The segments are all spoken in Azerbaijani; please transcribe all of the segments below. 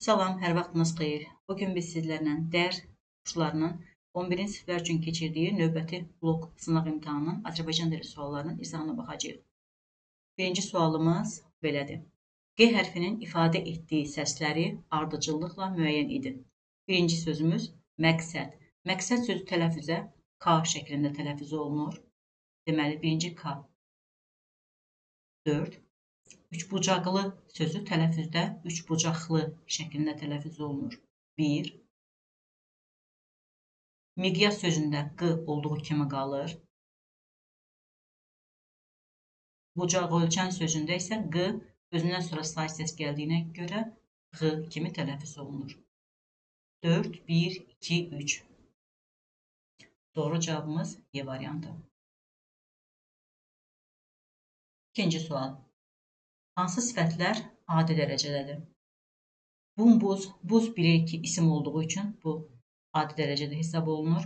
Salam, hər vaxtınız xeyir. Bugün biz sizlərlə dər kurslarının 11-ci siniflər üçün keçirdiyi növbəti blok sınaq imtahanının Azərbaycan dili suallarının izahına baxacağıq. Birinci sualımız belədir. G hərfinin ifadə etdiyi səsləri ardıcıllıqla müəyyən edin. Birinci sözümüz məqsəd. Məqsəd sözü tələffüzə K şəklində tələffüz olunur. Deməli, birinci K. 4. Üçbucaqlı sözü tələffüzdə üçbucaqlı şəklində tələffüz olunur. 1. Miqyas sözündə Q olduğu kimi qalır. Bucaq ölçən sözündə isə Q özündən sonra say səs gəldiyinə görə Q kimi tələffüz olunur. 4, 1, 2, 3. Doğru cavabımız Y variantı. İkinci sual. Hansı sifətlər adi dərəcədədir? Bumbuz, buz bilirik ki, isim olduğu üçün bu adi dərəcədə hesab olunur.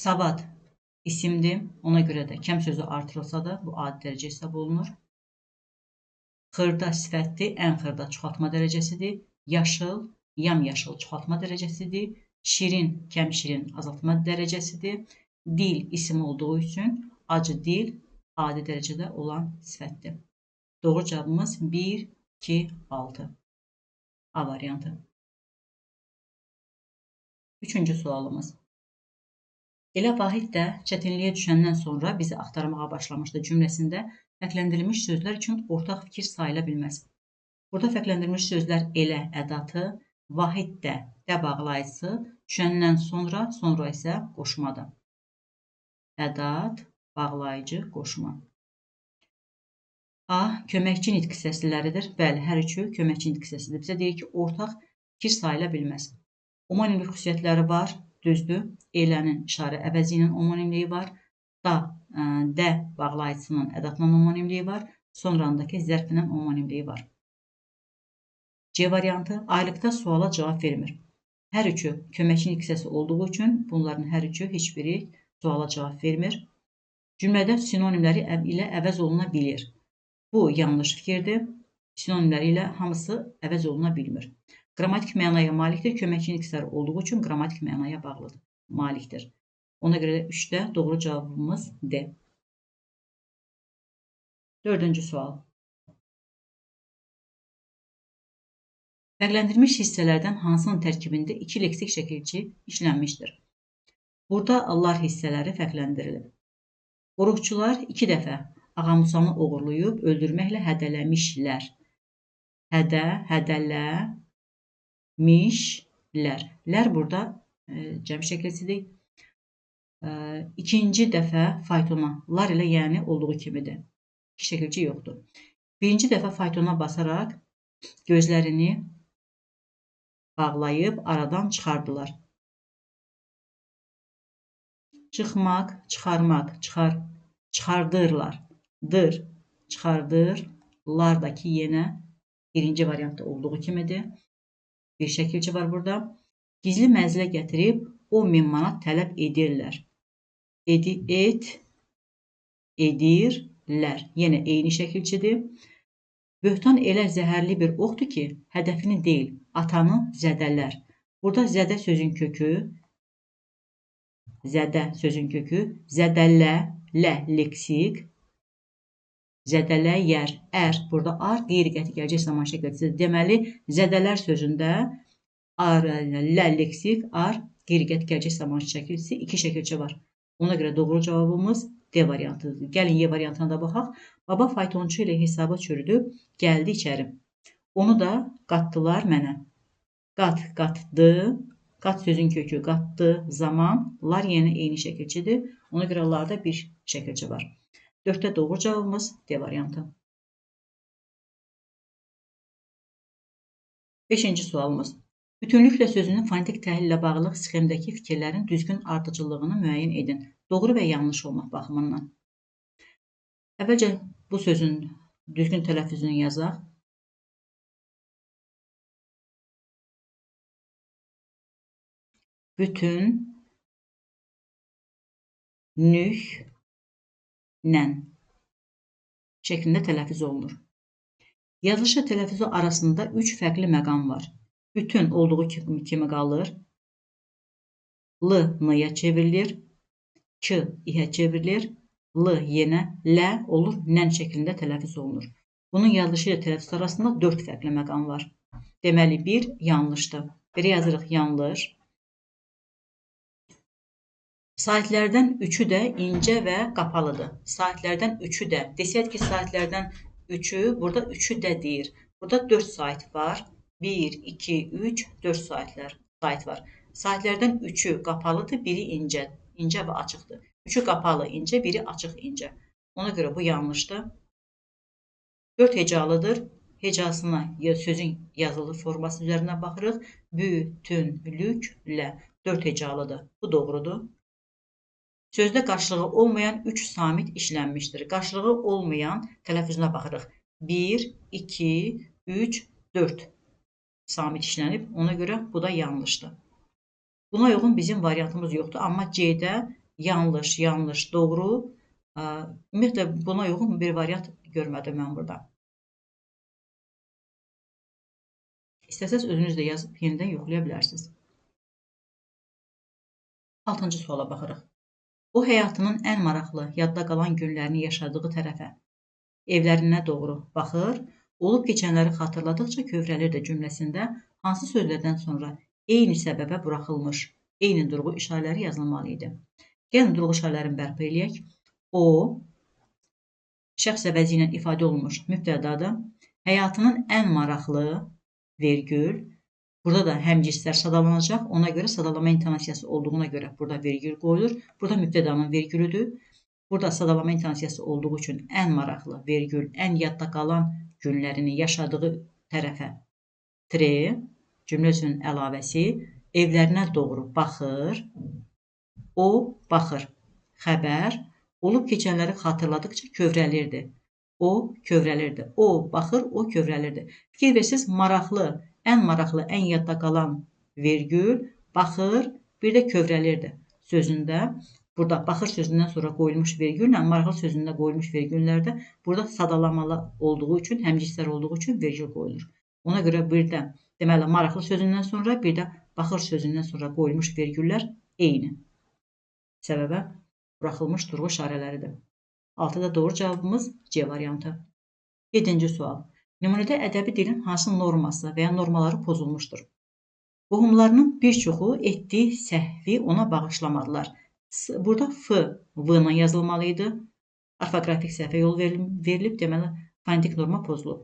Savad isimdir, ona görə də kəm sözü artırılsa da bu adi dərəcə hesab olunur. Xırda sifətdir, ən xırda çoxaltma dərəcəsidir. Yaşıl, yamyaşıl çoxaltma dərəcəsidir. Şirin, kəm şirin azaltma dərəcəsidir. Dil isim olduğu üçün acı dil adi dərəcədə olan sifətdir. Doğru cavabımız 1, 2, 6. A variantı. Üçüncü sualımız. Elə Vahid də çətinliyə düşəndən sonra bizi axtarmağa başlamışdı cümləsində fərqləndirilmiş sözlər üçün ortaq fikir sayıla bilməz. Burada fərqləndirilmiş sözlər elə ədatı, Vahid də, də bağlayıcısı, düşəndən sonra, sonra isə qoşmadır. Ədat, bağlayıcı, qoşma. A. Köməkçi nitq səsliləridir. Bəli, hər üçü köməkçi nitq səslidir. Bizə deyir ki, ortaq fikir sayıla bilməz. Omonimlik xüsusiyyətləri var, düzdür. Elənin işarə əvəzi ilə omonimliyi var. Da, də bağlayıcısının ədatla omonimliyi var. Sonrandakı zərfinlə omonimliyi var. C variantı aylıqda suala cavab vermir. Hər üçü köməkçi nitq səsi olduğu üçün bunların hər üçü heç biri suala cavab vermir. Cümlədə sinonimləri ilə əvəz oluna bilir. Bu yanlış fikirdir. Sinonimləri ilə hamısı əvəz oluna bilmir. Qrammatik mənaya malikdir. Köməkçi nitqləri olduğu üçün qrammatik mənaya bağlıdır, malikdir. Ona görə də 3-də doğru cavabımız D. Dördüncü sual. Fərqləndirilmiş hissələrdən hansının tərkibində iki leksik şəkilçi işlənmişdir? Burada lar hissələri fərqləndirilib. Qoruqçular iki dəfə Ağamusanı oğurlayıb öldürməklə hədələmişlər. Hədə, hədələmişlər. Lər burada cəm şəkilçidir. İkinci dəfə faytona, lar ilə yəni olduğu kimidir. İki şəkilçi yoxdur. Birinci dəfə faytona basaraq gözlərini bağlayıb aradan çıxardılar. Çıxmaq, çıxarmaq, çıxar, çıxardırlar. Dır, çıxardır, lardakı yenə birinci variantda olduğu kimidir. Bir şəkilçi var burada. Gizli mənzilə gətirib 10.000 manat tələb edirlər. Edi, et, edirlər. Yenə eyni şəkilçidir. Böhtan elə zəhərli bir oxdur ki, hədəfini deyil, atanı zədələr. Burada zədə sözün kökü, zədə sözün kökü, zədələ, lə leksik, zədələyər, ər, burada ar qeyri-qəti gələcək zaman şəkilçisidir. Deməli, zədələr sözündə ar, lə leksik, ar qeyri-qəti gələcək zaman şəkilçisi iki şəkilçi var. Ona görə doğru cavabımız D variantıdır. Gəlin Y variantına da baxaq. Baba faytonçu ilə hesabı çürüdü, gəldi içəri. Onu da qatdılar mənə. Qat, qatdı. Qat sözün kökü qatdı, zaman, lar yenə eyni şəkilçidir. Ona görə larda bir şəkilçi var. 4-də doğru cavabımız D variantı. Beşinci sualımız. Bütünlüklə sözünün fonetik təhlillə bağlı sxemdəki fikirlərin düzgün ardıcıllığını müəyyən edin. Doğru və yanlış olmaq baxımından. Əvvəlcə bu sözün düzgün tələffüzünü yazaq. Bütün, nüh, nən. şəklində tələffüz olunur. Yazılışı tələffüzü arasında 3 fərqli məqam var. Bütün olduğu kimi qalır. L, N-ya çevrilir. K, İ-ə çevrilir. L yenə L olur, nən şəklində tələffüz olunur. Bunun yazılışı ilə tələffüz arasında 4 fərqli məqam var. Deməli, 1 yanlışdır. Belə yazırıq, yanlış. Saitlərdən 3-ü də incə və qapalıdır. Saitlərdən 3-ü də. Desək ki, saitlərdən 3-ü, burada 3-ü də deyir. Burada 4 sait var. 1, 2, 3, 4 sait var. Saitlərdən 3-ü qapalıdır, biri incə. İncə və açıqdır. 3-ü qapalı, incə, biri açıq, incə. Ona görə bu yanlışdır. 4 hecalıdır. Hecasına sözün yazılı forması üzərinə baxırıq. Bütünlüklə 4 hecalıdır. Bu doğrudur. Sözdə qarşılığı olmayan 3 samit işlənmişdir. Qarşılığı olmayan tələffüzünə baxırıq. 1, 2, 3, 4 samit işlənib. Ona görə bu da yanlışdır. Buna uyğun bizim variantımız yoxdur. Amma C-də yanlış, yanlış, doğru. Ümumiyyətlə, buna uyğun bir variant görmədim mən burada. İstəsəz özünüz də yazıb yenidən yoxlaya bilərsiniz. 6-cı suala baxırıq. O, həyatının ən maraqlı, yadda qalan günlərini yaşadığı tərəfə, evlərinə doğru baxır, olub keçənləri xatırladıqca kövrəlirdi cümləsində hansı sözlərdən sonra eyni səbəbə buraxılmış, eyni durğu işarələri yazılmalı idi. Gəlin, durğu işarələrini bərpa eləyək. O, şəxs əvəzi ilə ifadə olunmuş mübtədadır. Həyatının ən maraqlı, vergül, burada da həmcinslər sadalanacaq. Ona görə sadalama intonasiyası olduğuna görə burada vergül qoyulur. Burada mübtədanın vergülüdür. Burada sadalama intonasiyası olduğu üçün ən maraqlı vergül, ən yadda qalan günlərini yaşadığı tərəfə tre, cümlə sözünün əlavəsi, evlərinə doğru baxır, o baxır. Xəbər, olub keçənləri xatırladıqca kövrəlirdi. O kövrəlirdi. O baxır, o kövrəlirdi. Fikir versiniz, maraqlı, ən maraqlı, ən yadda qalan vergül, baxır, bir də kövrəlirdi sözündə. Burada baxır sözündən sonra qoyulmuş vergüllə maraqlı sözündə qoyulmuş vergüllərdə burada sadalamalı olduğu üçün, həmcinslər olduğu üçün vergül qoyulur. Ona görə bir də deməli, maraqlı sözündən sonra, bir də baxır sözündən sonra qoyulmuş vergüllər eyni səbəbə buraxılmış durğu işarələridir. 6-da doğru cavabımız C variantı. 7-ci sual. Nümunədə ədəbi dilin hansı norması və ya normaları pozulmuşdur? Qohumlarının bir çoxu etdiyi səhvi ona bağışlamadılar. Burada F, V ilə yazılmalı idi. Orfoqrafik səhvə yol verilib, deməli, fonetik norma pozulub.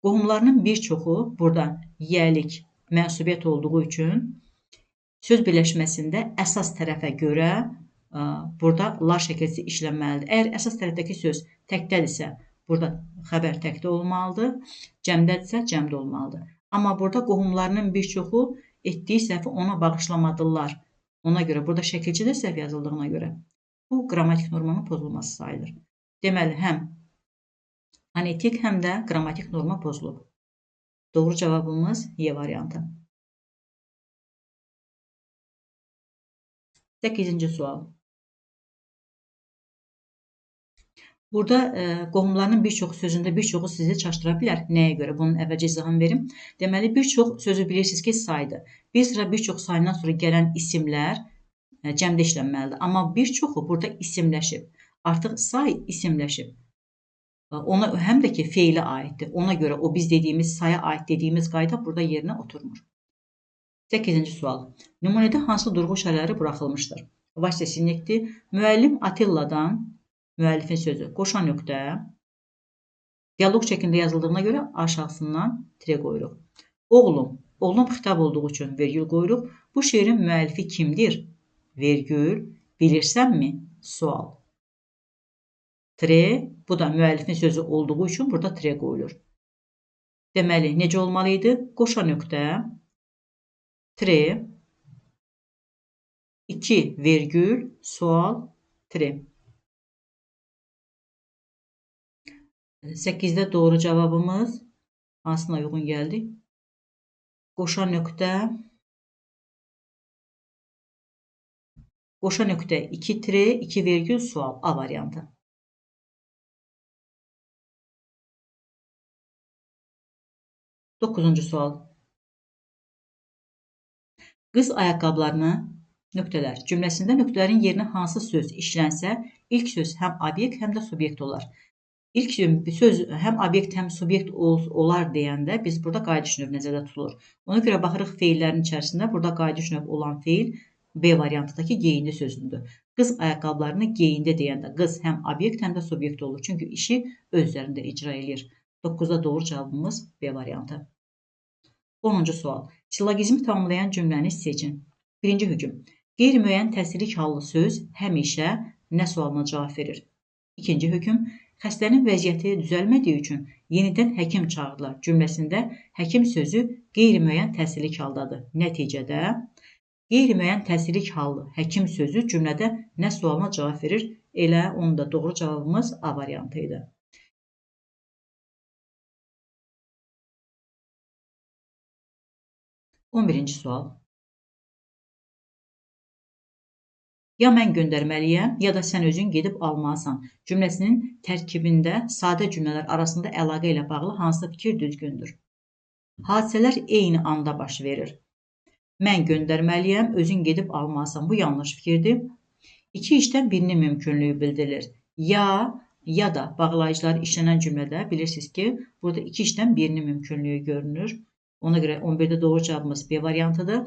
Qohumlarının bir çoxu burada yiyəlik, mənsubiyyət olduğu üçün söz birləşməsində əsas tərəfə görə burada lar şəkilsi işlənməlidir. Əgər əsas tərəfdəki söz təkdədirsə, burada xəbər təkdə olmalıdır, cəmdədirsə cəmdə olmalıdır. Amma burada qohumlarının bir çoxu etdiyi səhvi ona bağışlamadılar. Ona görə burada şəkilçidə səhv yazıldığına görə bu qrammatik normanın pozulması sayılır. Deməli, həm fonetik, həm də qrammatik norma pozulub. Doğru cavabımız Y variantı. 8-ci sual. Burada qohumlarının bir çoxu sözündə bir çoxu sizi çaşdıra bilər. Nəyə görə? Bunun əvvəlcə izahını verim. Deməli, bir çox sözü bilirsiniz ki, saydır. Bir sıra bir çox sayından sonra gələn isimlər cəmdə işlənməlidir. Amma bir çoxu burada isimləşib. Artıq say isimləşib. Ona həm də ki, feilə aiddir. Ona görə o biz dediyimiz saya aid dediyimiz qayda burada yerinə oturmur. 8-ci sual. Nümunədə hansı durğu işarələri buraxılmışdır? Vasitə sinekdir. Müəllim Atilla'dan, müəllifin sözü, qoşa nöqtə, dialoq şəklində yazıldığına görə aşağısından tire qoyuruq. Oğlum, oğlum xitab olduğu üçün vergül qoyuruq. Bu şeirin müəllifi kimdir? Vergül, bilirsənmi? Sual. Tre, bu da müəllifin sözü olduğu üçün burada tre qoyulur. Deməli, necə olmalı idi? Qoşa nöqtə, tre, 2 vergül, sual, tre. 8-də doğru cavabımız hansına uyğun gəldi? Qoşa nöqtə, qoşa nöqtə 2 tre, 2 vergül, sual, A variantı. 9-cu sual. Qız ayaqqabılarını nöqtələr cümləsində nöqtələrin yerinə hansı söz işlənsə, ilk söz həm obyekt, həm də subyekt olar. İlk söz həm obyekt, həm subyekt olar deyəndə biz burada qayıdış növ nəzərdə tutulur. Ona görə baxırıq feillərin içərisində burada qayıdış növ olan feil B variantıdakı geyindi sözündür. Qız ayaqqabılarını geyindi deyəndə qız həm obyekt, həm də subyekt olur. Çünki işi öz üzərində icra eləyir. 9-da doğru cavabımız B variantı. 10-cu sual. Sillogizmi tamamlayan cümləni seçin. Birinci hüküm. Qeyri-müəyyən təsirlik hallı söz həmişə nə sualına cavab verir? İkinci hüküm. Xəstənin vəziyyəti düzəlmədiyi üçün yenidən həkim çağırdılar cümləsində həkim sözü qeyri-müəyyən təsirlik haldadır. Nəticədə qeyri-müəyyən təsirlik hallı həkim sözü cümlədə nə sualına cavab verir? Elə onun da doğru cavabımız A variantı idi. 11-ci sual. Ya mən göndərməliyəm, ya da sən özün gedib almalısan cümləsinin tərkibində sadə cümlələr arasında əlaqə ilə bağlı hansı fikir düzgündür? Hadisələr eyni anda baş verir. Mən göndərməliyəm, özün gedib almalısan. Bu yanlış fikirdir. İki işdən birinin mümkünlüyü bildirilir. Ya da bağlayıcılar işlənən cümlədə bilirsiniz ki, burada iki işdən birinin mümkünlüyü görünür. Ona görə 11-də doğru cavabımız B variantıdır.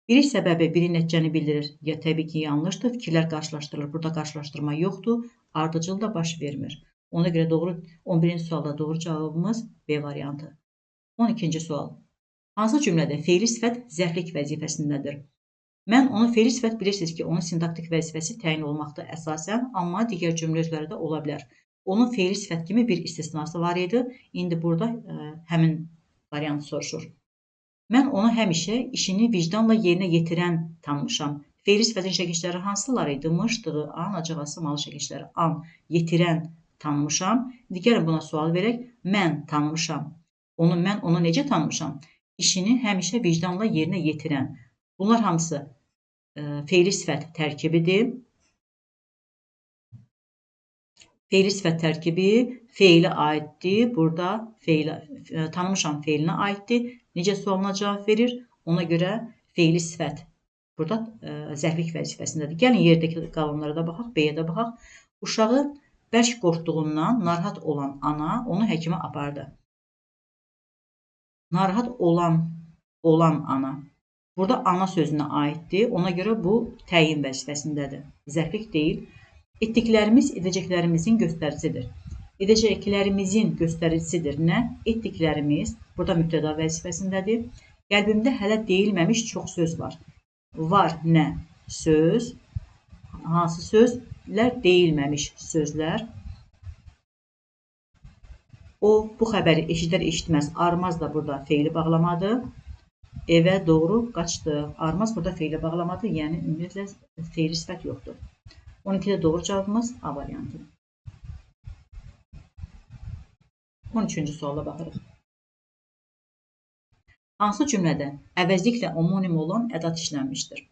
Biri səbəbi, biri nəticəni bildirir. Ya təbii ki, yanlışdır. Fikirlər qarşılaşdırılır. Burada qarşılaşdırma yoxdur. Ardıcıl da baş vermir. Ona görə doğru 11-ci sualda doğru cavabımız B variantı. 12-ci sual. Hansı cümlədə feili sifət zərflik vəzifəsindədir? Mən onu feili sifət bilirsiniz ki, onun sintaktik vəzifəsi təyin olmaqda əsasən, amma digər cümlə üzvləri də ola bilər. Onun feili sifət kimi bir istisnası var idi. İndi burada həmin variant soruşur. Mən onu həmişə işini vicdanla yerinə yetirən tanımışam. Feili sifətin şəkilləri hansılar idi? Mış, dığı, an, acıqası, malı şəkilləri. An, yetirən tanımışam. İndi gəlin buna sual verək. Mən tanımışam. Mən onu necə tanımışam? İşini həmişə vicdanla yerinə yetirən. Bunlar hamısı feili sifət tərkibidir. Feili sifət tərkibi feilə aiddir. Burada feilə, tanımışam feilinə aiddir. Necə sualına cavab verir? Ona görə feili sifət burada zərflik vəzifəsindədir. Gəlin yerdəki qalanlara da baxaq, B-yə də baxaq. Uşağı bərk qorxduğundan narahat olan ana onu həkimə apardı. Narahat olan ana. Burada ana sözünə aiddir. Ona görə bu təyin vəzifəsindədir. Zərflik deyil. Etdiklərimiz edəcəklərimizin göstəricisidir. Edəcəklərimizin göstəricisidir. Nə? Etdiklərimiz burada mübtəda vəzifəsindədir. Qəlbimdə hələ deyilməmiş çox söz var. Var nə? Söz. Hansı sözlər? Deyilməmiş sözlər. O bu xəbəri eşidər eşitməz. Armaz da burada feili bağlamadı. Evə doğru qaçdı. Armaz burada feili bağlamadı. Yəni ümumiyyətlə feili sifət yoxdur. 12-də doğru cavabımız A variantı. 13-cü suala baxırıq. Hansı cümlədə əvəzliklə omonim olan ədat işlənmişdir?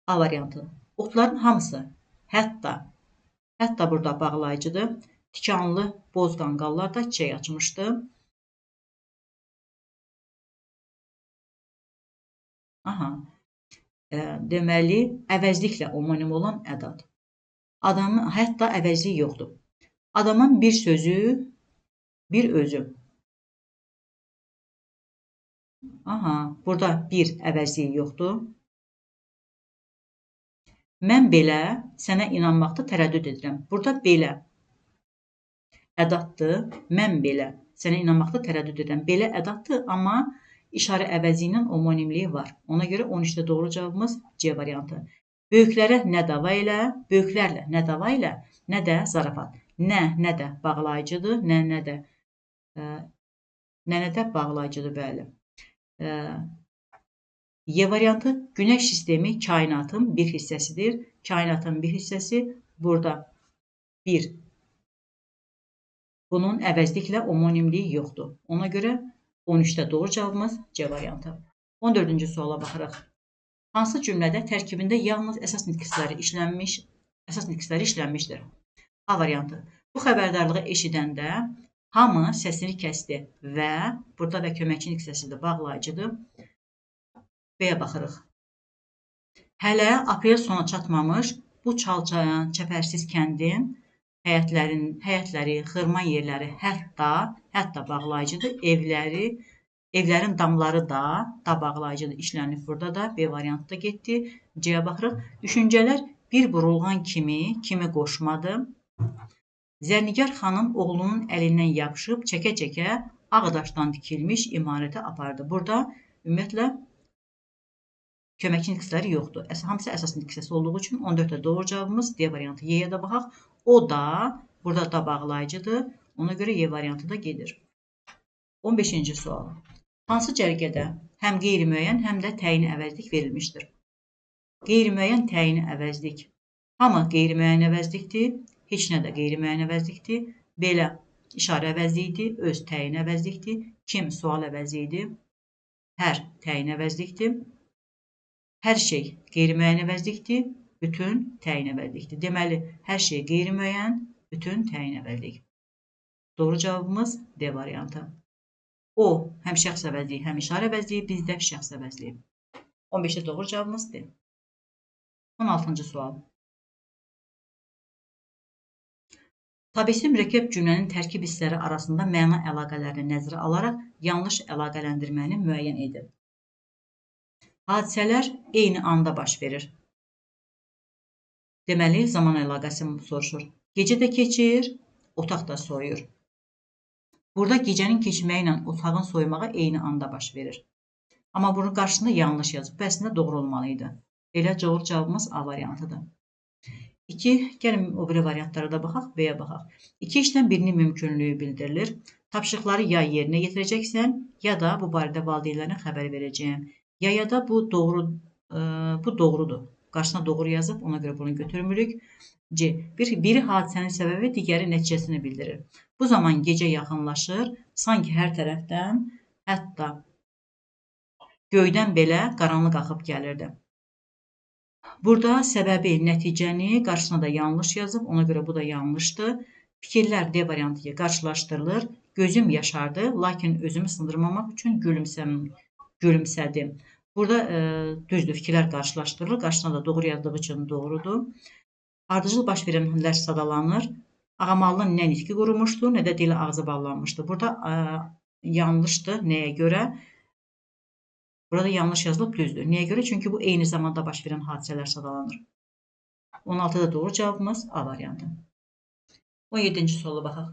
A variantı. Otların hamısı, hətta burada bağlayıcıdır. Tikanlı boz qanqallar da çiçək açmışdı. Aha. Deməli, əvəzliklə omonim olan ədat. Adamın hətta əvəzliyi yoxdur. Adamın bir sözü, bir özü. Aha, burada bir əvəzliyi yoxdur. Mən belə sənə inanmaqda tərəddüd edirəm. Burada belə ədatdır. Mən belə sənə inanmaqda tərəddüd edirəm. Belə ədatdır, amma işarə əvəzi ilə omonimliyi var. Ona görə 13-də doğru cavabımız C variantı. Böyüklərə nə dava elə, böyüklərlə nə dava elə, nə də zarafat. Nə, nə də bağlayıcıdır, nə, nə də nə, nə də bağlayıcıdır, bəli. Y variantı, günəş sistemi kainatın bir hissəsidir. Kainatın bir hissəsi burada bir. Bunun əvəzliklə omonimliyi yoxdur. Ona görə 13-də doğru cavabımız C variantı. 14-cü suala baxırıq. Hansı cümlədə tərkibində yalnız əsas nitq hissələri işlənmişdir? A variantı. Bu xəbərdarlığı eşidəndə Hamı səsini kəsdi və burada və köməkçi nitq hissəsidir, bağlayıcıdır. B-yə baxırıq. Hələ aprel sona çatmamış bu çalçayan, çəpərsiz kəndin həyətləri, xırman yerləri, hətta bağlayıcıdır. Evlərin damları da bağlayıcıdır. İşlənib burada da. B variantı da getdi. C-yə baxırıq. Düşüncələr bir burulğan kimi qoşmadı. Zərnigar xanım oğlunun əlindən yapışıb çəkə-çəkə ağdaşdan dikilmiş imarətə apardı. Burada ümumiyyətlə köməkçi nitq hissələri yoxdur. Hamısı əsas nitq hissəsi olduğu üçün 14-də doğru cavabımız D variantı. Y-yə də baxaq. O da burada da bağlayıcıdır. Ona görə Y variantı da gedir. 15-ci sual. Hansı cərgədə həm qeyri-müəyyən, həm də təyini əvəzlik verilmişdir? Qeyri-müəyyən təyini əvəzlik. Hamı qeyri-müəyyən əvəzlikdir. Heç nə də qeyri-müəyyən əvəzlikdir. Belə işarə əvəzliyidir, öz təyin əvəzlikdir. Kim sual əvəzliyidir, hər təyin əvəzlikdir. Hər şey qeyri-müəyyən əvəzlikdir, bütün təyin əvəzlikdir. Deməli, hər şey qeyri-müəyyən, bütün təyin əvəzlik. Doğru cavabımız D variantı. O, həm şəxs əvəzliyi, həm işarə əvəzliyi, bizdə şəxs əvəzliyi. 15-də doğru cavabımız D. 16-cı sual. Tabesi mürəkkəb cümlənin tərkib hissələri arasında məna əlaqələrini nəzərə alaraq yanlış əlaqələndirməni müəyyən edin. Hadisələr eyni anda baş verir. Deməli, zaman əlaqəsi soruşur. Gecə də keçir, otaq da soyuyur. Burada gecənin keçməyi ilə otağın soyumağı eyni anda baş verir. Amma bunun qarşısında yanlış yazıb. Bu əslində doğru olmalı idi. Elə doğru cavabımız A variantıdır. 2. Gəlin o biri variantlara da baxaq, B-yə baxaq. İki işdən birinin mümkünlüyü bildirilir. Tapşırıqları ya yerinə yetirəcəksən, ya da bu barədə valideynlərinə xəbər verəcəyəm. Ya da bu doğrudur. Qarşısına doğru yazıb, ona görə bunu götürmürük. C. Biri hadisənin səbəbi, digəri nəticəsini bildirir. Bu zaman gecə yaxınlaşır, sanki hər tərəfdən, hətta göydən belə qaranlıq axıb gəlirdi. Burada səbəbi, nəticəni qarşısına da yanlış yazıb, ona görə bu da yanlışdır. Fikirlər D variantı ilə qarşılaşdırılır. Gözüm yaşardı, lakin özümü sındırmamaq üçün gülümsədim. Burada düzdür, fikirlər qarşılaşdırılır. Qarşısına da doğru yazdığı üçün doğrudur. Ardıcıl baş verənlər sadalanır. Ağamallının nə nitqi qurumuşdu, nə də dili ağzı bağlanmışdı. Burada yanlışdır. Nəyə görə? Burada yanlış yazılıb, düzdür. Niyə görə? Çünki bu eyni zamanda baş verən hadisələr sadalanır. 16-da doğru cavabımız A variantı. 17-ci suala baxaq.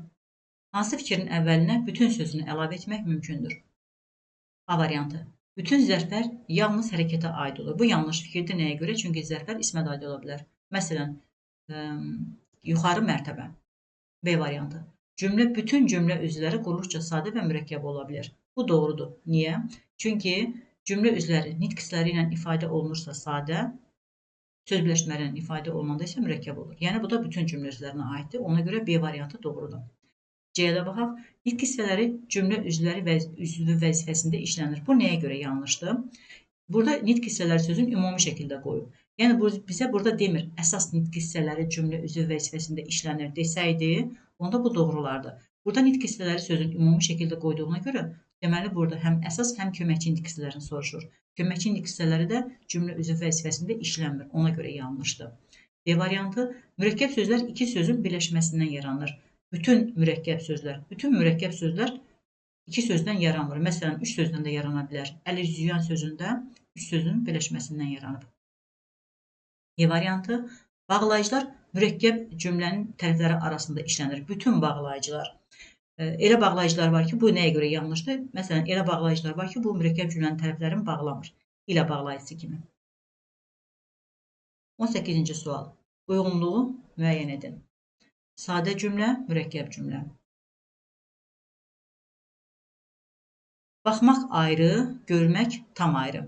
Hansı fikrin əvvəlinə bütün sözünü əlavə etmək mümkündür? A variantı. Bütün zərflər yalnız hərəkətə aid olur. Bu yanlış fikirdir. Nəyə görə? Çünki zərflər ismə də aid ola bilər. Məsələn, yuxarı mərtəbə. B variantı. Cümlə bütün cümlə üzvləri quruluşca sadə və mürəkkəb ola bilər. Bu doğrudur. Niyə? Çünki cümlə üzvləri nitq hissələri ilə ifadə olunursa sadə, söz birləşmələri ilə ifadə olunanda isə mürəkkəb olur. Yəni, bu da bütün cümlə üzvlərinə aiddir. Ona görə B variantı doğrudur. C-yə də baxaq. Nitq hissələri cümlə üzvləri üzvü vəzifəsində işlənir. Bu nəyə görə yanlışdır? Burada nitq hissələri sözün ümumi şəkildə qoyub. Yəni, bizə burada demir, əsas nitq hissələri cümlə üzvü vəzifəsində işlənir desəydi, onda bu doğrulardı. Burada nitq hissələri sözün ümumi şəkildə qoyduğuna görə, deməli, burada həm əsas, həm köməkçi nitq hissələrini soruşur. Köməkçi nitq hissələri də cümlə üzvü vəzifəsində işlənmir, ona görə yanlışdır. D variantı, mürəkkəb sözlər iki sözün birləşməsindən yaranır. Bütün mürəkkəb sözlər iki sözdən yaranmır. Məsələn, üç sözdən də yarana bilər. Əl üz yüyən sözündə üç sözün birləşməsindən yaranıb. E variantı, bağlayıcılar mürəkkəb cümlənin tərəfləri arasında işlənir. Bütün bağlayıcılar. Elə bağlayıcılar var ki, bu nəyə görə yanlışdır? Məsələn, elə bağlayıcılar var ki, bu mürəkkəb cümlənin tərəflərini bağlamır. İlə bağlayıcısı kimi. 18-ci sual. Uyğunluğu müəyyən edin. Sadə cümlə, mürəkkəb cümlə. Baxmaq ayrı, görmək tam ayrı.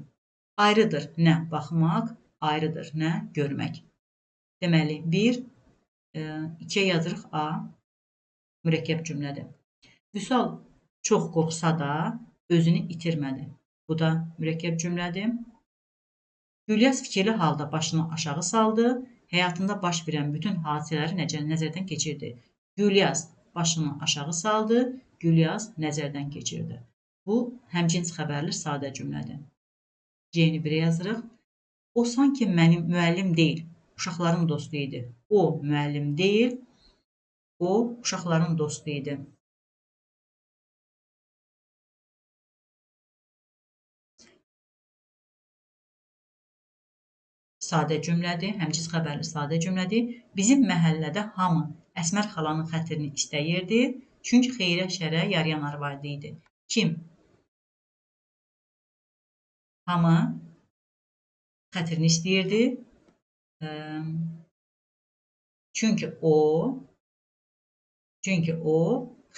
Ayrıdır nə baxmaq, ayrıdır nə görmək. Deməli, 1, 2-yə yazırıq A, mürəkkəb cümlədir. Vüsal çox qorxsa da özünü itirmədi. Bu da mürəkkəb cümlədir. Gülyaz fikirli halda başını aşağı saldı. Həyatında baş verən bütün hadisələri nəzərdən keçirdi. Gülyaz başını aşağı saldı. Gülyaz nəzərdən keçirdi. Bu, həmcins xəbərli sadə cümlədir. C-ni 1-ə yazırıq. O sanki mənim müəllim deyil, uşaqların dostu idi. O müəllim deyil, o uşaqların dostu idi. Sadə cümlədir, həmcins xəbərli sadə cümlədir. Bizim məhəllədə hamı Əsmər xalanın xətrini istəyirdi, çünki xeyrə şərə yarayan arvadı idi. Kim? Hamı xətrini istəyirdi. Çünki o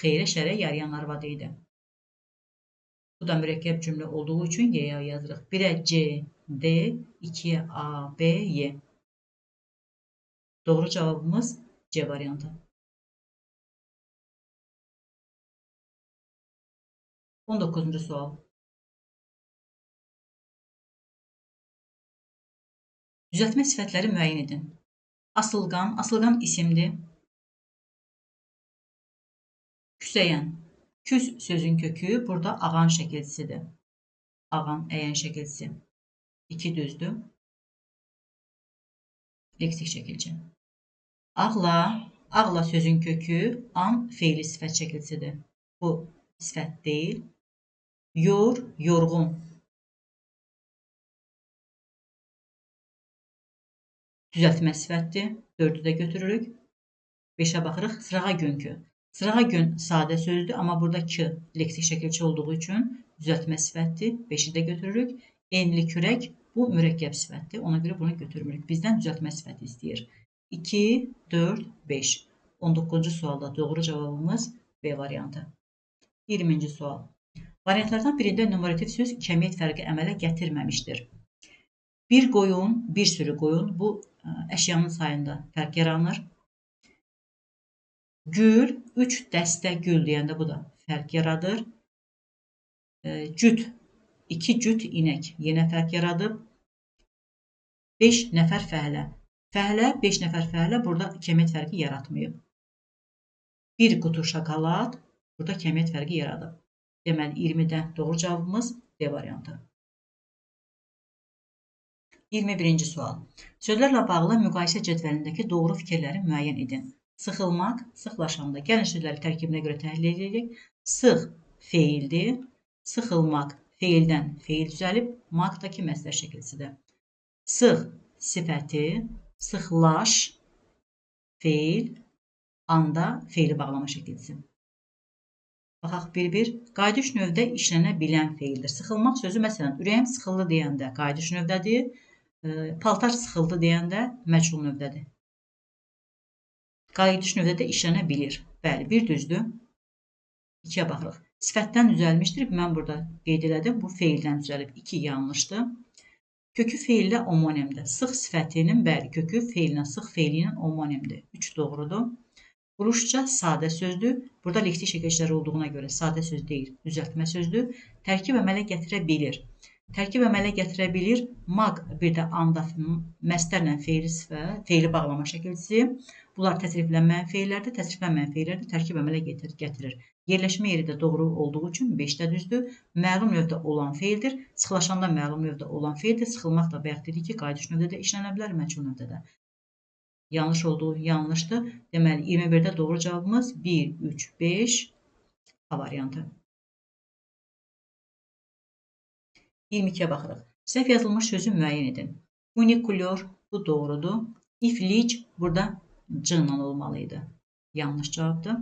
xeyrə şərə yarayan arvadı idi. Bu da mürəkkəb cümlə olduğu üçün Y-ya yazırıq. 1-ə C, D, 2-yə A, B, Y. Doğru cavabımız C variantı. 19-cu sual. Düzəltmə sifətləri müəyyən edin. Asılqan, asılqan isimdir. Küsəyən. Küs sözün kökü burada ağan şəkilçisidir. Ağan, əyən şəkilçisi. 2 düzdür. Leksik şəkilçi. Ağla, ağla sözün kökü an feili sifət şəkilçisidir. Bu sifət deyil. Yor, yorğun. Düzəltmə sifətdir. 4-ü də götürürük. 5-ə baxırıq. Sırağa günkü. Sırağa gün sadə sözdür, amma burada k leksik şəkilçi olduğu üçün düzəltmə sifətdir. 5-i də götürürük. Enli kürək bu mürəkkəb sifətdir. Ona görə bunu götürmürük. Bizdən düzəltmə sifəti istəyir. 2, 4, 5. 19-cu sualda doğru cavabımız B variantı. 20-ci sual. Variantlardan birində numerativ söz kəmiyyət fərqi əmələ gətirməmişdir. Bir qoyun, bir sürü qoyun bu əşyanın sayında fərq yaranır. Gül, 3 dəstə gül deyəndə bu da fərq yaradır. Cüt, 2 cüt inək yenə fərq yaradıb. 5 nəfər fəhlə. Fəhlə, 5 nəfər fəhlə burada kəmiyyət fərqi yaratmayıb. 1 qutu şokolad burada kəmiyyət fərqi yaradıb. Deməli, 20-də doğru cavabımız D variantı. 21-ci sual. Sözlərlə bağlı müqayisə cədvəlindəki doğru fikirləri müəyyən edin. Sıxılmaq, sıxlaşanda. Gəlin sözləri tərkibinə görə təhlil edirik. Sıx feildir. Sıxılmaq feildən feil düzəlib, maqdakı məslər şəkilçisidir. Sıx sifəti, sıxlaş feil, anda feili bağlama şəkilçisi. Baxaq bir-bir. Qayıdış növdə işlənə bilən feildir. Sıxılmaq sözü məsələn, ürəyim sıxıldı deyəndə qayıdış növdədir. Paltar sıxıldı deyəndə məchul növdədir. Qayıdış növdə də işlənə bilir. Bəli, bir düzdür. 2-yə baxırıq. Sifətdən düzəlmişdir. Mən burada qeyd elədim. Bu feildən düzəlib. 2 yanlışdır. Kökü feillə omonimdir. Sıx sifətinin, bəli, kökü feillə, sıx feili ilə omonimdir. 3 doğrudur. Quruşca sadə sözdür. Burada leksik şəkilçiləri olduğuna görə sadə söz deyil, düzəltmə sözdür. Tərkib əmələ gətirə bilir. Tərkib əmələ gətirə bilir. Maq bir də anda məstərlə feili sifət, feili bağlama şəkilçisi. Bunlar təsriflənməyən feillərdir. Təsriflənməyən feillərdir. Tərkib əmələ gətirir. Yerləşmə yeri də doğru olduğu üçün 5-də düzdür. Məlum növdə olan feildir. Sıxlaşanda məlum növdə olan feildir. Sıxılmaq da bayaq dedik ki, qayıdış növdə də işlənə bilər, məchul növdə də. Yanlış olduğu yanlışdır. Deməli, 21-də doğru cavabımız 1, 3, 5 A variantı. 22-yə baxırıq. Səhv yazılmış sözü müəyyən edin. Unikulyor, bu doğrudur. İflic burada C ilə olmalı idi. Yanlış cavabdır.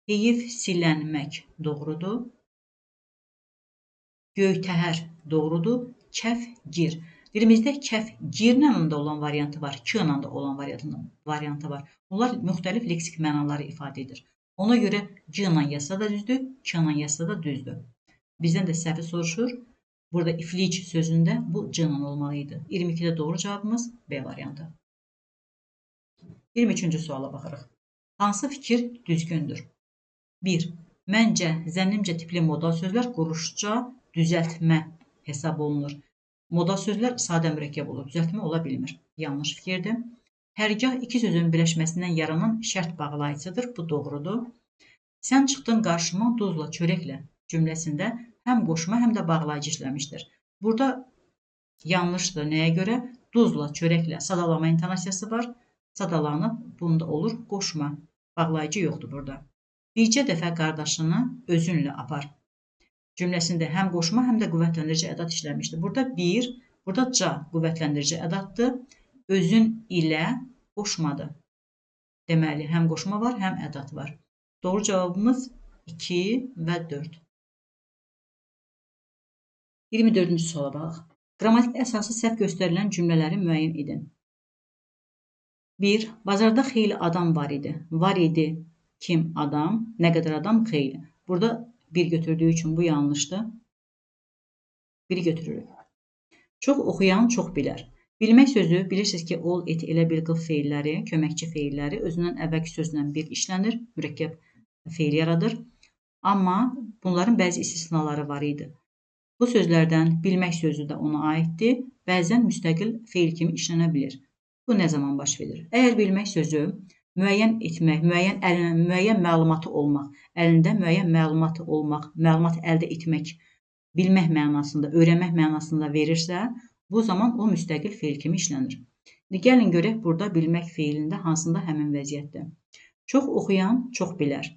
Heyif silənmək doğrudur. Göytəhər doğrudur. Kəfgir. Dilimizdə kəf girlə də olan variantı var, k ilə də olan variantı var. Bunlar müxtəlif leksik mənaları ifadə edir. Ona görə c ilə yazsa da düzdür, k ilə yazsa da düzdür. Bizdən də səhvi soruşur. Burada iflic sözündə bu c ilə olmalı idi. 22-də doğru cavabımız B variantı. 23-cü suala baxırıq. Hansı fikir düzgündür? 1. Məncə, zənnimcə tipli modal sözlər quruluşca düzəltmə hesab olunur. Modal sözlər sadə mürəkkəb olur, düzəltmə ola bilmir. Yanlış fikirdir. Hərgah iki sözün birləşməsindən yaranan şərt bağlayıcıdır. Bu doğrudur. Sən çıxdın qarşıma duzla, çörəklə cümləsində həm qoşma, həm də bağlayıcı işləmişdir. Burada yanlışdır. Nəyə görə? Duzla, çörəklə sadalama intonasiyası var. Sadalanıb, bunda olur qoşma. Bağlayıcı yoxdur burada. Bircə dəfə qardaşını özünlə apar. Cümləsində həm qoşma, həm də qüvvətləndirici ədat işləmişdir. Burada bir, burada ca qüvvətləndirici ədatdır. Özün ilə qoşmadır. Deməli, həm qoşma var, həm ədat var. Doğru cavabımız 2 və 4. 24-cü suala baxaq. Qrammatik əsası səhv göstərilən cümlələri müəyyən edin. 1. Bazarda xeyli adam var idi. Var idi kim adam, nə qədər adam xeyli. Burada 1 götürdüyü üçün bu yanlışdır. 1 götürürük. Çox oxuyan çox bilər. Bilmək sözü, bilirsiniz ki, ol, et, elə, bil, qıl feilləri, köməkçi feilləri özündən əvvəlki sözlə bir işlənir, mürəkkəb feil yaradır. Amma bunların bəzi istisnaları var idi. Bu sözlərdən bilmək sözü də ona aiddir. Bəzən müstəqil feil kimi işlənə bilir. Bu nə zaman baş verir? Əgər bilmək sözü müəyyən etmək, müəyyən məlumatı olmaq, əlində müəyyən məlumatı olmaq, məlumat əldə etmək, bilmək mənasında, öyrənmək mənasında verirsə, bu zaman o müstəqil feil kimi işlənir. İndi gəlin görək burada bilmək feilində hansında həmin vəziyyətdir. Çox oxuyan çox bilər.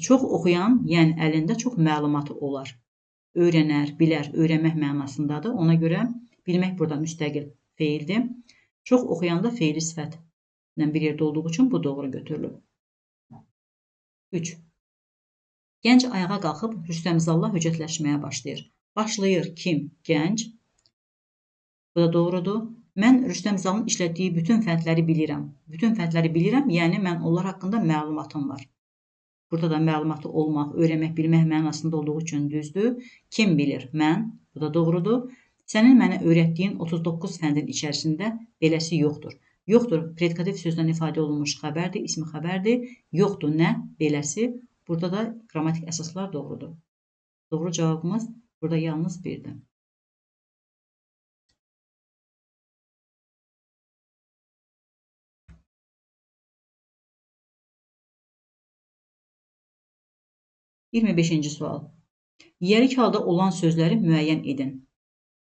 Çox oxuyan, yəni əlində çox məlumatı olar. Öyrənər, bilər, öyrənmək mənasındadır. Ona görə bilmək burada müstəqil feildir. Çox oxuyanda feili sifətlə bir yerdə olduğu üçün bu doğru götürülüb. 3. Gənc ayağa qalxıb Rüstəmzalla höcətləşməyə başlayır. Başlayır kim? Gənc. Bu da doğrudur. Mən Rüstəmzalın işlətdiyi bütün fəndləri bilirəm. Bütün fəndləri bilirəm, yəni mən onlar haqqında məlumatım var. Burada da məlumatı olmaq, öyrənmək, bilmək mənasında olduğu üçün düzdür. Kim bilir? Mən. Bu da doğrudur. Sənin mənə öyrətdiyin 39 fəndin içərisində beləsi yoxdur. Yoxdur, predikativ sözdən ifadə olunmuş xəbərdir, ismi xəbərdir. Yoxdur nə? Beləsi. Burada da qrammatik əsaslar doğrudur. Doğru cavabımız burada yalnız birdir. 25-ci sual. Yiyəlik halda olan sözləri müəyyən edin.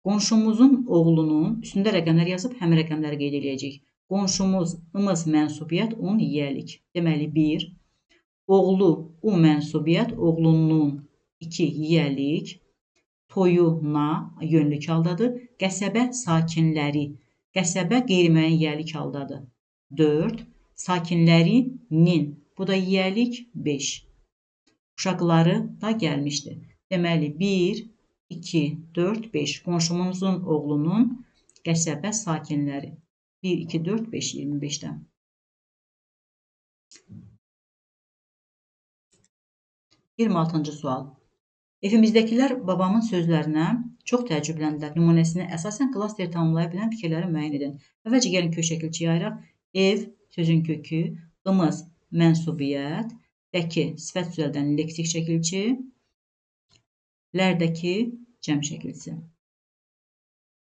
Qonşumuzun oğlunun üstündə rəqəmlər yazıb həmin rəqəmləri qeyd eləyəcəyik. Qonşumuz, ımız mənsubiyyət, un yiyəlik. Deməli, 1. Oğlu, u mənsubiyyət, oğlunun 2 yiyəlik. Toyu, na yönlük haldadır. Qəsəbə sakinləri. Qəsəbə qeyri-müəyyən yiyəlik haldadır. 4. Sakinləri, nin. Bu da yiyəlik 5. Uşaqları da gəlmişdi. Deməli, 1, 2, 4, 5. Qonşumuzun oğlunun qəsəbə sakinləri. 1, 2, 4, 5, 25-dən. 26-cı sual. Evimizdəkilər babamın sözlərinə çox təəccübləndilər. Nümunəsinə əsasən klaster tamamlaya bilən fikirləri müəyyən edin. Əvvəlcə gəlin kök şəkilçiyə ayıraq. Ev, sözün kökü, ımız, mənsubiyyət, dəki, sifət düzəldən leksik şəkilçi, lərdəki cəm şəkilçisi.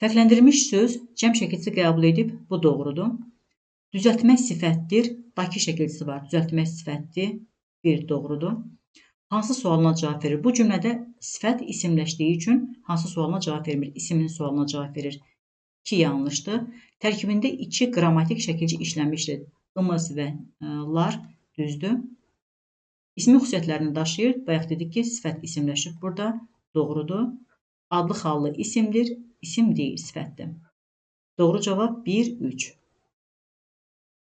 Fərqləndirilmiş söz cəm şəkilçisi qəbul edib, bu doğrudur. Düzəltmək sifətdir, dakı şəkilçisi var. Düzəltmək sifətdir, bir doğrudur. Hansı sualına cavab verir? Bu cümlədə sifət isimləşdiyi üçün hansı sualına cavab vermir? İsiminin sualına cavab verir. 2 yanlışdır. Tərkibində 2 qrammatik şəkilçi işlənmişdir. Imız və lar düzdür. İsmi xüsusiyyətlərini daşıyır. Bayaq dedik ki, sifət isimləşib burada. Doğrudur. Adlı xallı isimdir. İsim deyil, sifətdir. Doğru cavab 1, 3.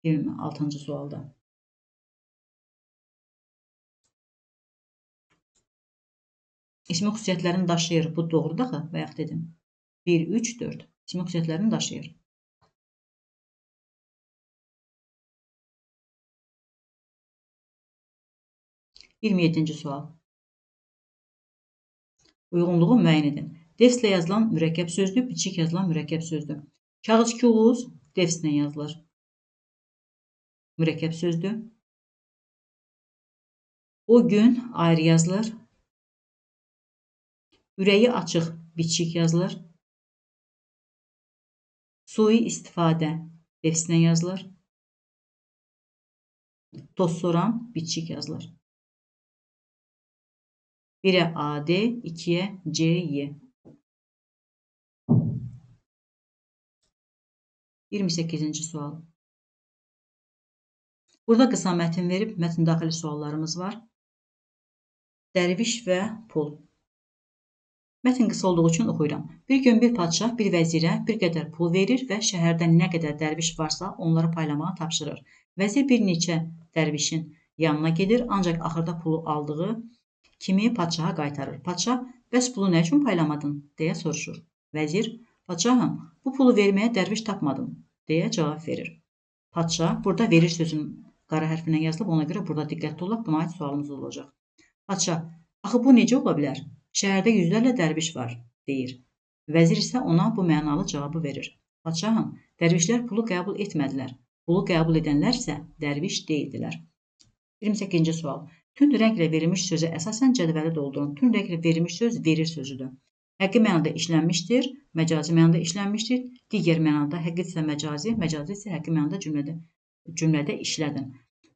26-cı sualda. İsmi xüsusiyyətlərini daşıyır. Bu doğrudur axı, bayaq dedim. 1, 3, 4. İsmi xüsusiyyətlərini daşıyır. 27-ci sual. Uyğunluğu müəyyən edin. Defslə yazılan mürəkkəb sözdür, bitişik yazılan mürəkkəb sözdür. Kağız kağız defslə yazılır. Mürəkkəb sözdür. O gün ayrı yazılır. Ürəyi açıq bitişik yazılır. Sui istifadə defslə yazılır. Tozsoran bitişik yazılır. 1-ə AD, 2-yə CY. 28-ci sual. Burada qısa mətn verib, mətn daxili suallarımız var. Dərviş və pul. Mətn qısa olduğu üçün oxuyuram. Bir gün bir padşah bir vəzirə bir qədər pul verir və şəhərdə nə qədər dərviş varsa onları paylamağa tapşırır. Vəzir bir neçə dərvişin yanına gedir, ancaq axırda pulu aldığı kimi padşaha qaytarır. Padşah, bəs pulu nə üçün paylamadın, deyə soruşur. Vəzir, padşahım, bu pulu verməyə dərviş tapmadım, deyə cavab verir. Padşah, burada verir sözün qara hərfindən yazılıb, ona görə burada diqqətli olaq, buna aid sualımız olacaq. Padşah, axı bu necə ola bilər? Şəhərdə yüzlərlə dərviş var, deyir. Vəzir isə ona bu mənalı cavabı verir. Padşahım, dərvişlər pulu qəbul etmədilər. Pulu qəbul edənlər isə dərviş deyildilər. 28-ci sual. Tünd rənglə verilmiş sözə əsasən cədvəli doldurun. Tünd rənglə verilmiş söz verir sözüdür. Həqiqi mənada işlənmişdir, məcazi mənada işlənmişdir. Digər mənada həqiqi isə məcazi, məcazi isə həqiqi mənada cümlədə işlədin.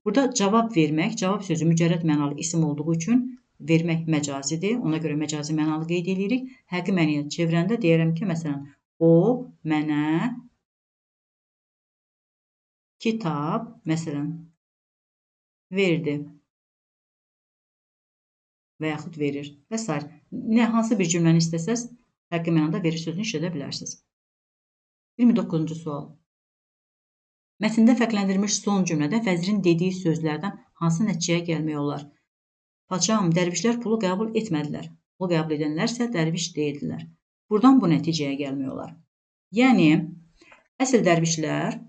Burada cavab vermək, cavab sözü mücərrəd mənalı isim olduğu üçün vermək məcazidir. Ona görə məcazi mənalı qeyd edirik. Həqiqi mənaya çevirəndə deyirəm ki, məsələn, o mənə kitab, məsələn, verdi və yaxud verir və s. Nə, hansı bir cümləni istəsəz, həqiqi mənada verir sözünü işlədə bilərsiniz. 29-cu sual. Mətndə fərqləndirilmiş son cümlədə vəzirin dediyi sözlərdən hansı nəticəyə gəlmək olar? Padşahım, dərvişlər pulu qəbul etmədilər. Pulu qəbul edənlər isə dərviş deyildilər. Buradan bu nəticəyə gəlmək olar. Yəni, əsl dərvişlər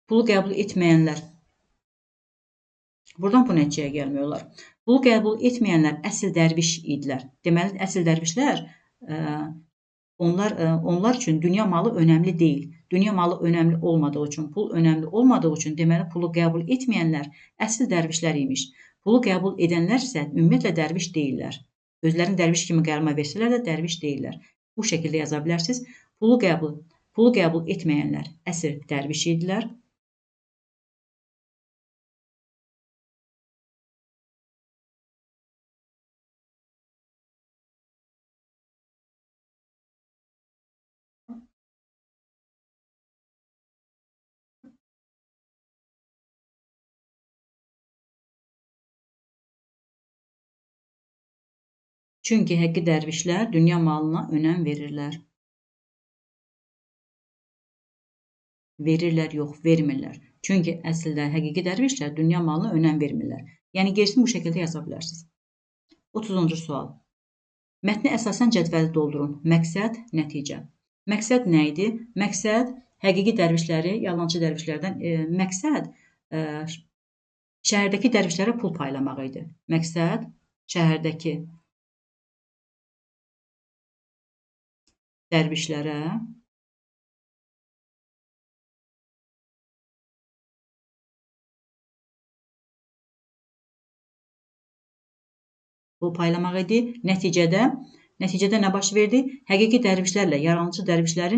pulu qəbul etməyənlər, buradan bu nəticəyə gəlmək olar. Pulu qəbul etməyənlər əsl dərviş idilər. Deməli, əsl dərvişlər onlar üçün dünya malı önəmli deyil. Dünya malı önəmli olmadığı üçün, pul önəmli olmadığı üçün, deməli, pulu qəbul etməyənlər əsl dərvişlər imiş. Pulu qəbul edənlər isə ümumiyyətlə dərviş deyillər. Özlərini dərviş kimi qələmə versələr də dərviş deyillər. Bu şəkildə yaza bilərsiniz. Pulu qəbul etməyənlər əsl dərviş idilər. Çünki həqiqi dərvişlər dünya malına önəm verirlər. Verirlər, yox, vermirlər. Çünki əslində həqiqi dərvişlər dünya malına önəm vermirlər. Yəni, gerisini bu şəkildə yaza bilərsiniz. 30-cu sual. Mətni əsasən cədvəli doldurun. Məqsəd, nəticə. Məqsəd nə idi? Məqsəd həqiqi dərvişləri, yalançı dərvişlərdən, məqsəd şəhərdəki dərvişlərə pul paylamaq idi. Məqsəd şəhərdəki dərvişlərə pul paylamaq idi. Nəticədə nə baş verdi? Həqiqi dərvişlərlə yalançı dərvişlər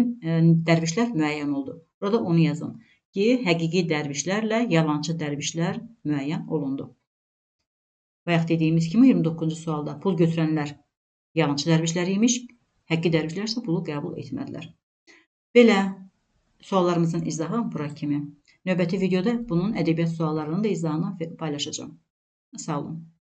müəyyən oldu. Burada onu yazın ki, həqiqi dərvişlərlə yalançı dərvişlər müəyyən olundu. Bayaq dediyimiz kimi 29-cu sualda pul götürənlər yalançı dərvişlər imiş, həqiqi dərvişlər isə pulu qəbul etmədilər. Belə suallarımızın izahı bura kimi. Növbəti videoda bunun ədəbiyyat suallarının da izahını paylaşacağam. Sağ olun.